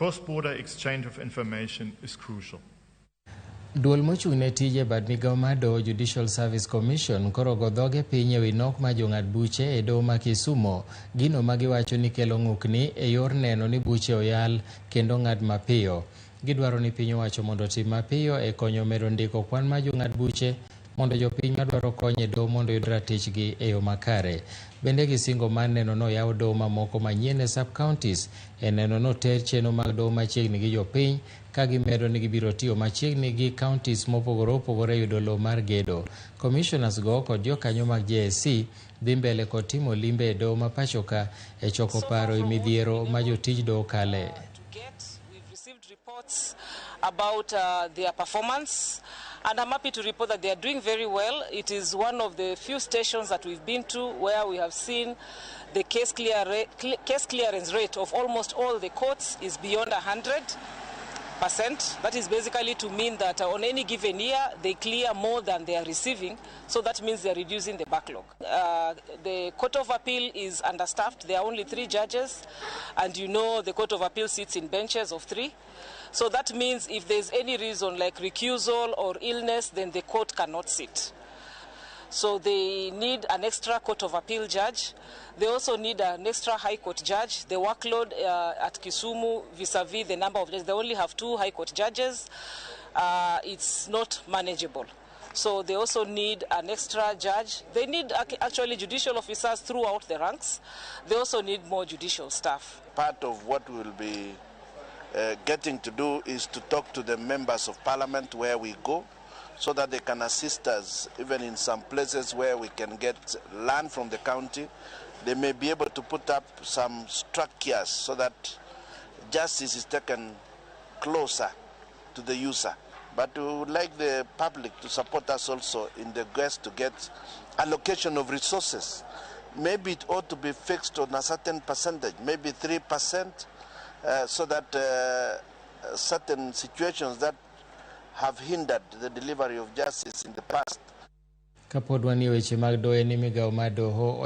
Cross-border exchange of information is crucial. Duol mochung' ne tije bad migawo mar doho Judicial Service Commission koro ogo dhoge piny ewi nok mar jong'ad buche e doho ma Kisumo, gino ma giwacho ni kelo ng'ukni e yor neno ni buche oyal kendo ong'ad mapiyo. Gidwaro ni piny owacho mondo otim mapiyo e konyo medo ndiko kwan mar jong'ad buche mondo jopiny madwaro kony e doho mondo oyud ratichgi e yo makare. Bende gisingo mar neno ni oyaw doho mamoko manyien e sub-counties e neno ni oter chenro mag doho machiegni gi jopiny ka gimedo ni gibiro tiyo machiegni gi counties mopogore opogore yudo lowo mar gedo. Commissioners go kod jokanyo mag JSC dhi mbele kod timo limbe e doho ma pachoka e choko paro e midhiero ma jotij doho kale. Reports about their performance, and I'm happy to report that they are doing very well. It is one of the few stations that we've been to where we have seen the case clearance rate of almost all the courts is beyond 100%. That is basically to mean that on any given year they clear more than they are receiving, so that means they are reducing the backlog. The Court of Appeal is understaffed. There are only 3 judges, and you know the Court of Appeal sits in benches of 3. So that means if there's any reason like recusal or illness, then the court cannot sit. So they need an extra Court of Appeal judge. They also need an extra High Court judge. The workload at Kisumu vis-a-vis the number of judges, they only have 2 High Court judges. It's not manageable. So they also need an extra judge. They need actually judicial officers throughout the ranks. They also need more judicial staff. Part of what we will be getting to do is to talk to the members of parliament where we go, so that they can assist us even in some places where we can get land from the county. They may be able to put up some structures so that justice is taken closer to the user. But we would like the public to support us also in the quest to get allocation of resources. Maybe it ought to be fixed on a certain percentage, maybe 3%, so that certain situations that have hindered the delivery of justice in the past. Kapod wanie weche mag doho ni migawo mar doho